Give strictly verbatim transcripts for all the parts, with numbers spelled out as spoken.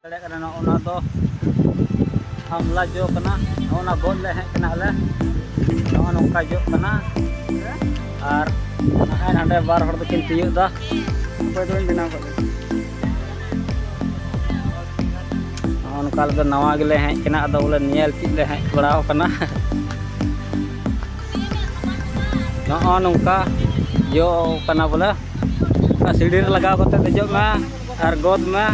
ᱫᱟᱲᱮᱭᱟᱜ ᱠᱟᱱᱟ, ᱱᱚᱜᱼᱚ ᱱᱚᱣᱟ ᱫᱚ ᱟᱢᱞᱟ ᱡᱚ ᱠᱟᱱᱟ᱾ ᱱᱚᱜᱼᱚ ᱱᱚᱣᱟ ᱜᱚᱫ ᱞᱮ ᱦᱮᱡ ᱠᱟᱱᱟ ᱟᱞᱮ᱾ ᱱᱚᱜᱼᱚ ᱱᱚᱝᱠᱟ ᱡᱚᱜ ᱠᱟᱱᱟ᱾ ᱟᱨ ᱱᱚᱜᱼᱚᱭ ᱱᱚᱸᱰᱮ ᱵᱟᱨ ᱦᱚᱲ ᱫᱚᱠᱤᱱ ᱛᱤᱭᱳᱜ ᱮᱫᱟ᱾ ᱚᱠᱚᱭ ᱫᱚᱵᱤᱱ ᱵᱮᱱᱟᱣ ᱠᱟᱜ ᱠᱚᱣᱟ? ᱱᱚᱜᱼᱚ ᱱᱚᱝᱠᱟ ᱟᱞᱮ ᱫᱚ ᱱᱟᱣᱟ ᱜᱮᱞᱮ ᱦᱮᱡ ᱠᱟᱱᱟ, ᱟᱫᱚ ᱵᱚᱞᱮ ᱧᱮᱞ ᱪᱮᱫ ᱞᱮ ᱦᱮᱡ ᱵᱟᱲᱟᱣ ᱠᱟᱱᱟ᱾ ᱱᱚᱜᱼᱚ ᱱᱚᱝᱠᱟ ᱡᱚ ᱠᱟᱱᱟ ᱵᱚᱞᱮ᱾ ᱚᱱᱠᱟ ᱥᱤᱲᱤ ᱨᱮ ᱞᱟᱜᱟᱣ ᱠᱟᱛᱮ ᱫᱮᱡᱚᱜ ᱢᱮ ᱟᱨ ᱜᱚᱫ ᱢᱮ᱾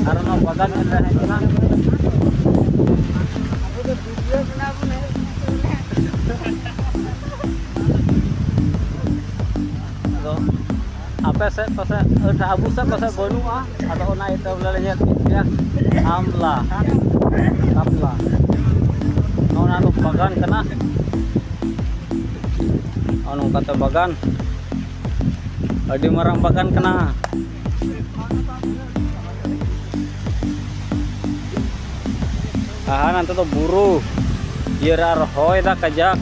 ᱟᱨ ᱚᱱᱟ ᱵᱟᱜᱟᱱ ᱧᱮᱞ ᱞᱮ ᱦᱮᱡ ᱮᱱᱟ᱾ ᱟᱫᱚ ᱟᱯᱮ ᱥᱮᱫ ᱯᱟᱥᱮᱡ, ᱟᱵᱚ ᱥᱮᱫ ᱯᱟᱥᱮᱡ ᱵᱟᱹᱱᱩᱜᱼᱟ, ᱟᱫᱚ ᱚᱱᱟ ᱤᱭᱟᱹᱛᱮ ᱵᱚᱞᱮ ᱞᱮ ᱧᱮᱞ ᱠᱮᱫ ᱜᱮᱭᱟ᱾ ᱟᱢᱞᱟ, ᱟᱢᱞᱟ, ᱱᱚᱜᱼᱚ ᱱᱚᱣᱟ ᱫᱚ ᱵᱟᱜᱟᱱ ᱠᱟᱱᱟ᱾ ᱱᱚᱜᱼᱚ ᱱᱚᱝᱠᱟᱛᱮ ᱵᱟᱜᱟᱱ, ᱟᱹᱰᱤ ᱢᱟᱨᱟᱝ ᱵᱟᱜᱟᱱ ᱠᱟᱱᱟ᱾ ᱟᱨ ᱱᱚᱛᱮ ᱫᱚ ᱵᱩᱨᱩ, ᱤᱭᱟᱹ ᱨᱮ ᱟᱨ ᱦᱚᱭ ᱫᱟ ᱠᱟᱡᱟᱠ᱾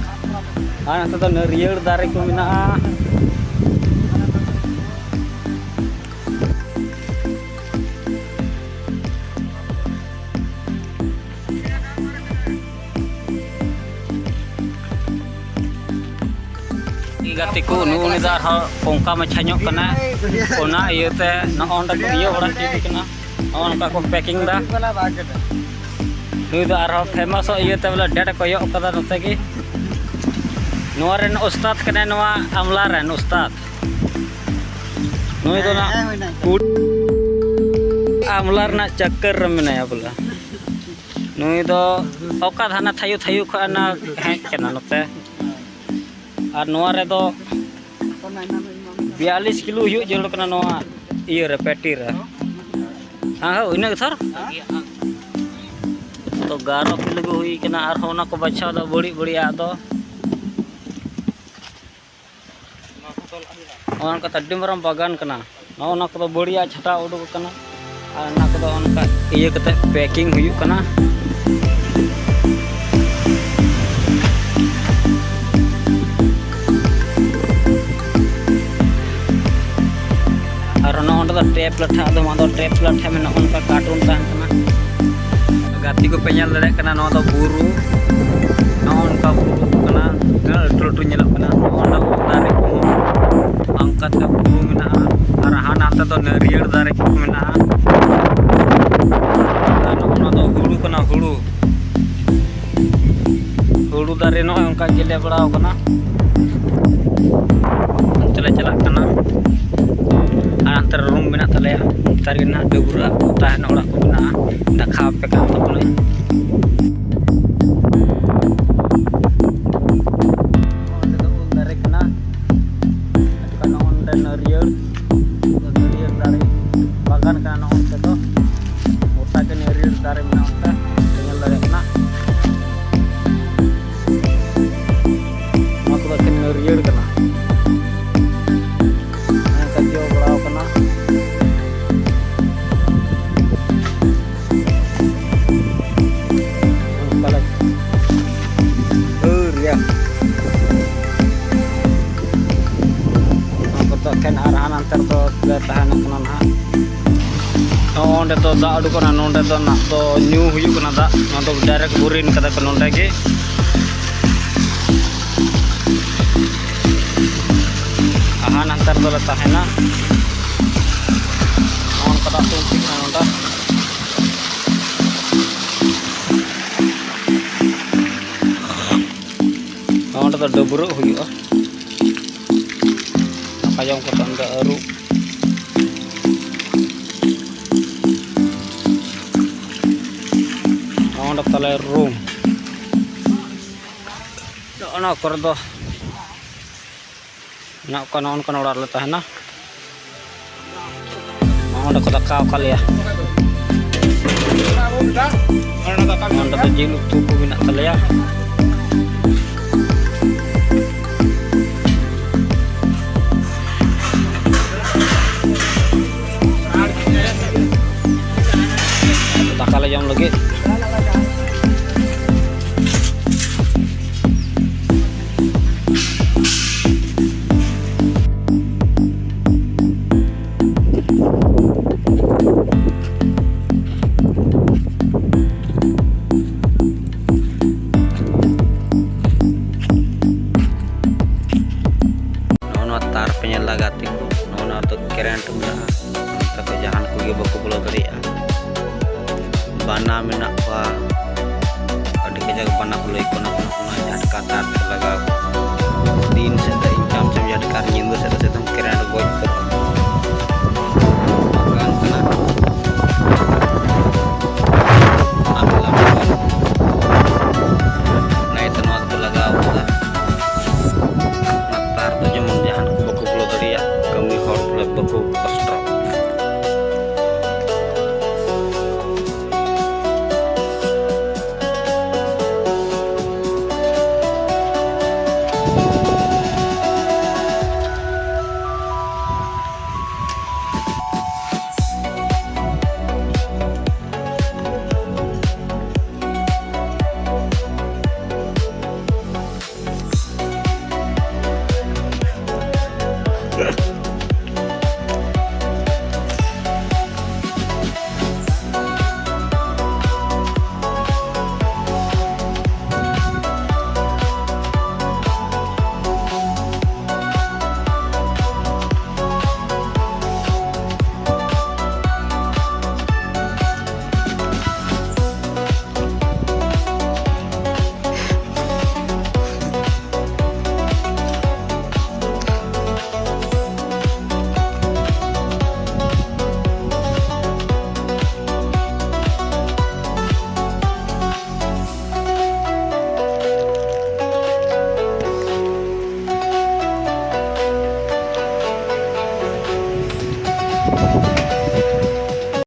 ᱟᱨ ᱱᱚᱛᱮ ᱫᱚ ᱱᱟᱹᱨᱭᱟᱹᱲ ᱫᱟᱨᱮ ᱠᱚ ᱢᱮᱱᱟᱜᱼᱟ᱾ ᱜᱟᱛᱮ ᱠᱚ, ᱱᱩᱜᱼᱩ ᱱᱩᱭ ᱫᱚ ᱟᱨᱦᱚᱸ ᱚᱱᱠᱟ ᱢᱟᱪᱷᱟ ᱧᱚᱜ ᱠᱟᱱᱟ, ᱚᱱᱟ ᱤᱭᱟᱹᱛᱮ ᱱᱚᱜᱼᱚ ᱱᱚᱸᱰᱮ ᱠᱚ ᱤᱭᱟᱹ ᱵᱟᱲᱟ ᱦᱚᱪᱚᱭᱮ ᱠᱟᱱᱟ᱾ ᱱᱚᱜᱼᱚ ᱱᱚᱝᱠᱟ ᱠᱚ packing ᱫᱟ᱾ ᱱᱩᱭ ᱫᱚ ᱟᱨᱦᱚᱸ ᱯᱷᱮᱢᱟᱥᱚᱜ ᱤᱭᱟᱹᱛᱮ ᱵᱚᱞᱮ ᱰᱮᱴ ᱮ ᱠᱚᱭᱚᱜ ᱠᱟᱫᱟ ᱱᱚᱛᱮ ᱜᱮ᱾ ᱱᱚᱣᱟ ᱨᱮᱱ ᱩᱥᱛᱟᱫ ᱠᱟᱱᱟᱭ ᱱᱚᱣᱟ ᱟᱢᱞᱟ ᱨᱮᱱ ᱩᱥᱛᱟᱫ᱾ ᱱᱩᱭ ᱫᱚ ᱱᱟᱜ ᱠᱩᱲ-, ᱟᱢᱞᱟ ᱨᱮᱱᱟᱜ ᱪᱟᱠᱠᱟᱨ ᱨᱮ ᱢᱮᱱᱟᱭᱟ ᱵᱚᱞᱮ᱾ ᱱᱩᱭ ᱫᱚ ᱚᱠᱟ ᱫᱷᱟᱱᱟ ᱛᱷᱟᱭᱩ ᱛᱷᱟᱭᱩ ᱠᱷᱚᱱ ᱦᱮᱡ ᱠᱟᱱᱟ ᱱᱚᱛᱮ᱾ ᱟᱨ ᱱᱚᱣᱟ ᱨᱮᱫᱚ ᱵᱤᱭᱟᱞᱤᱥ ᱠᱤᱞᱳ ᱦᱩᱭᱩᱜ ᱡᱟᱹᱨᱩᱲ ᱠᱟᱱᱟ ᱱᱚᱣᱟ ᱤᱭᱟᱹ ᱨᱮ, ᱯᱮᱴᱤ ᱨᱮ᱾ ᱦᱮᱸ, ᱦᱮᱸ, ᱤᱱᱟᱹᱜ ᱜᱮ ᱛᱷᱚᱨ᱾ ᱛᱚ ᱜᱟᱨᱚ ᱠᱤᱞᱳ ᱜᱮ ᱦᱩᱭ ᱠᱟᱱᱟ᱾ ᱟᱨᱦᱚᱸ ᱚᱱᱟ ᱠᱚ ᱵᱟᱪᱷᱟᱣ ᱫᱚ ᱵᱟᱹᱲᱤᱡ ᱵᱟᱹᱲᱤᱡ ᱟᱜ ᱫᱚ᱾ ᱱᱚᱜᱼᱚ ᱱᱚᱝᱠᱟ ᱟᱹᱰᱤ ᱢᱟᱨᱟᱝ ᱵᱟᱜᱟᱱ ᱠᱟᱱᱟ᱾ ᱱᱚᱜᱼᱚ ᱱᱚᱣᱟ ᱠᱚᱫᱚ ᱵᱟᱹᱲᱤᱡᱟᱜ ᱪᱷᱟᱴᱟᱣ ᱩᱰᱩᱠ ᱟᱠᱟᱱᱟ᱾ ᱟᱨ ᱚᱱᱟ ᱠᱚᱫᱚ ᱚᱱᱠᱟ ᱤᱭᱟᱹ ᱠᱟᱛᱮ packing ᱦᱩᱭᱩᱜ ᱠᱟᱱᱟ᱾ ᱟᱨ ᱚᱱᱟ ᱚᱸᱰᱮ ᱴᱮᱯ ᱞᱟᱴᱷᱟ, ᱟᱫᱚ ᱱᱚᱣᱟ ᱫᱚ ᱴᱮᱯ ᱞᱟᱴᱷᱟ ᱢᱮᱱᱟᱜᱼᱟ, ᱚᱱᱠᱟ ᱠᱟᱨᱴᱩᱱ ᱛᱟᱦᱮᱱ ᱠᱟᱱᱟ᱾ ᱜᱟᱛᱮ ᱠᱚᱯᱮ ᱧᱮᱞ ᱫᱟᱲᱮᱭᱟᱜ ᱠᱟᱱᱟ, ᱱᱚᱣᱟ ᱫᱚ ᱵᱩᱨᱩ, ᱱᱚᱜᱼᱚ ᱱᱚᱝᱠᱟ ᱵᱩᱨᱩ ᱠᱟᱱᱟ, ᱛᱤᱱᱟᱹᱜ ᱞᱟᱹᱴᱩ ᱞᱟᱹᱴᱩ ᱧᱮᱞᱚᱜ ᱠᱟᱱᱟ᱾ ᱱᱚᱜᱼᱚ ᱱᱚᱣᱟ ᱫᱟᱨᱮ ᱠᱚ, ᱚᱱᱠᱟᱛᱮ ᱵᱩᱨᱩ ᱢᱮᱱᱟᱜᱼᱟ, ᱟᱨ ᱦᱟᱱᱟ ᱦᱟᱱᱛᱮ ᱫᱚ ᱱᱟᱹᱨᱭᱟᱹᱲ ᱫᱟᱨᱮ ᱠᱚ ᱢᱮᱱᱟᱜᱼᱟ᱾ ᱟᱨ ᱱᱚᱜᱼᱚ ᱱᱚᱣᱟ ᱫᱚ ᱦᱩᱲᱩ ᱠᱟᱱᱟ, ᱦᱩᱲᱩ᱾ ᱦᱩᱲᱩ ᱫᱟᱨᱮ ᱱᱚᱜᱼᱚᱭ ᱚᱱᱠᱟ ᱜᱮᱞᱮ ᱵᱟᱲᱟᱣ ᱠᱟᱱᱟ᱾ ᱚᱱᱛᱮ ᱞᱮ ᱪᱟᱞᱟᱜ ᱠᱟᱱᱟ᱾ ᱟᱨ ᱚᱱᱛᱮ ᱨᱮ ᱨᱩᱢ ᱢᱮᱱᱟᱜ ᱛᱟᱞᱮᱭᱟ᱾ ᱚᱱᱛᱮ ᱨᱮᱜᱮ ᱱᱟᱦᱟᱜ ᱰᱟᱹᱵᱽᱨᱟᱹᱜ ᱟᱠᱚ, ᱛᱟᱦᱮᱱ ᱚᱲᱟᱜ ᱠᱚ ᱢᱮᱱᱟᱜᱼᱟ᱾ ᱫᱮᱠᱷᱟᱣ ᱟᱯᱮ ᱠᱟᱱ ᱛᱟᱵᱚᱱᱟᱹᱧ᱾ ᱱᱚᱜᱼᱚᱭ ᱱᱚᱸᱰᱮ ᱫᱚ ᱩᱞ ᱫᱟᱨᱮ ᱠᱟᱱᱟ᱾ ᱟᱨ ᱱᱚᱜᱼᱚᱭ ᱱᱚᱸᱰᱮ ᱱᱟᱹᱨᱭᱟᱹᱲ, ᱱᱟᱹᱨᱭᱟᱹᱲ ᱫᱟᱨᱮ ᱵᱟᱜᱟᱱ ᱠᱟᱱᱟ᱾ ᱱᱚᱜᱼᱚᱭ ᱱᱚᱛᱮ ᱫᱚ ᱜᱚᱴᱟ ᱜᱮ ᱱᱟᱹᱨᱭᱟᱹᱲ ᱫᱟᱨᱮ ᱢᱮᱱᱟᱜᱼᱟ᱾ ᱚᱱᱛᱮ ᱯᱮ ᱧᱮᱞ ᱫᱟᱲᱮᱭᱟᱜ ᱠᱟᱱᱟ᱾ ᱱᱚᱣᱟ ᱠᱚᱫᱚ ᱮᱠᱮᱱ ᱱᱟᱹᱨᱭᱟᱹᱲ ᱠᱟᱱᱟ᱾ ᱱᱚᱝᱠᱟ ᱡᱚ ᱵᱟᱲᱟᱣ ᱠᱟᱱᱟ᱾ ᱚᱱᱠᱟ ᱞᱮ ᱦᱟᱹᱨᱭᱟ᱾ ᱱᱚᱣᱟ ᱠᱚᱫᱚ ᱮᱠᱮᱱ ᱟᱨ ᱦᱟᱱᱟ ᱱᱟᱱᱛᱮ ᱨᱮᱫᱚ ᱞᱮ ᱛᱟᱦᱮᱱ ᱠᱟᱱᱟ ᱱᱟᱦᱟᱜ᱾ ᱱᱚᱜᱼᱚ ᱱᱚᱸᱰᱮ ᱫᱚ ᱫᱟᱜ ᱩᱰᱩᱠᱚᱜ ᱠᱟᱱᱟ, ᱱᱚᱸᱰᱮ ᱫᱚ ᱱᱟᱜ ᱫᱚ ᱧᱩ ᱦᱩᱭᱩᱜ ᱠᱟᱱᱟ ᱫᱟᱜ, ᱱᱚᱣᱟ ᱫᱚ ᱰᱟᱭᱨᱮᱠᱴ ᱵᱳᱨᱤᱝ ᱠᱟᱫᱟ ᱠᱚ ᱱᱚᱸᱰᱮ ᱜᱮ᱾ ᱟᱨ ᱦᱟᱱᱟ ᱱᱟᱱᱛᱮ ᱨᱮᱫᱚ ᱞᱮ ᱛᱟᱦᱮᱱᱟ᱾ ᱱᱚᱜᱼᱚ ᱱᱚᱝᱠᱟ ᱫᱟᱜ ᱛᱩᱢᱵᱷᱤᱜ ᱠᱟᱱᱟ ᱱᱚᱸᱰᱮ᱾ ᱱᱚᱸᱰᱮ ᱫᱚ ᱰᱟᱹᱵᱽᱨᱟᱹᱜ ᱦᱩᱭᱩᱜᱼᱟ᱾ ᱫᱟᱠᱟ ᱡᱚᱢ ᱠᱟᱛᱮ ᱚᱸᱰᱮ ᱟᱹᱨᱩᱵ᱾ ᱱᱚᱸᱰᱮ ᱛᱟᱞᱮ ᱨᱩᱢ᱾ ᱱᱚᱜᱼᱚ ᱱᱚᱣᱟ ᱠᱚᱨᱮ ᱫᱚ ᱢᱮᱱᱟᱜ ᱠᱚᱣᱟ, ᱱᱚᱜᱼᱚ ᱱᱚᱝᱠᱟᱱ ᱚᱲᱟᱜ ᱨᱮᱞᱮ ᱛᱟᱦᱮᱱᱟ᱾ ᱱᱚᱸᱰᱮ ᱠᱚ ᱫᱟᱠᱟ ᱟᱠᱟᱫ ᱞᱮᱭᱟ᱾ ᱱᱚᱸᱰᱮ ᱫᱚ ᱡᱤᱞ ᱩᱛᱩ ᱠᱚ ᱢᱮᱱᱟᱜ ᱛᱟᱞᱮᱭᱟ᱾ ᱫᱟᱠᱟ ᱞᱮ ᱡᱚᱢ ᱞᱟᱹᱜᱤᱫ᱾ ᱱᱚᱜᱼᱚ ᱱᱚᱣᱟ ᱛᱟᱨ ᱯᱮ ᱧᱮᱞ ᱫᱟ ᱜᱟᱛᱮ ᱠᱚ, ᱱᱚᱜᱼᱚ ᱱᱚᱣᱟ ᱫᱚ ᱠᱟᱨᱮᱱᱴ ᱢᱮᱱᱟᱜᱼᱟ᱾ ᱱᱚᱛᱮ ᱠᱷᱚᱱ ᱡᱟᱦᱟᱱ ᱠᱚᱜᱮ ᱵᱟᱠᱚ ᱵᱚᱞᱚ ᱫᱟᱲᱮᱭᱟᱜᱼᱟ᱾ ᱵᱟᱱᱟ ᱢᱮᱱᱟᱜ ᱠᱚᱣᱟ, ᱟᱹᱰᱤ ᱠᱟᱡᱟᱠ ᱵᱟᱱᱟ ᱠᱚ ᱞᱟᱹᱭ ᱠᱚ, ᱱᱚᱜᱼᱚ ᱱᱚᱣᱟ ᱡᱷᱟᱴᱠᱟ ᱛᱟᱨ ᱠᱚ ᱞᱟᱜᱟᱣ᱾ ᱫᱤᱱ ᱥᱮᱫ ᱫᱚ ᱤᱧ ᱪᱟᱢ ᱪᱟᱢ ᱡᱷᱟᱴᱠᱟ ᱟᱨ ᱧᱤᱫᱟᱹ ᱥᱮᱫ ᱫᱚ ᱥᱤᱫᱷᱟᱹ ᱠᱟᱨᱮᱱᱴ ᱜᱚᱡ ᱩᱛᱟᱹᱨᱚᱜᱼᱟ᱾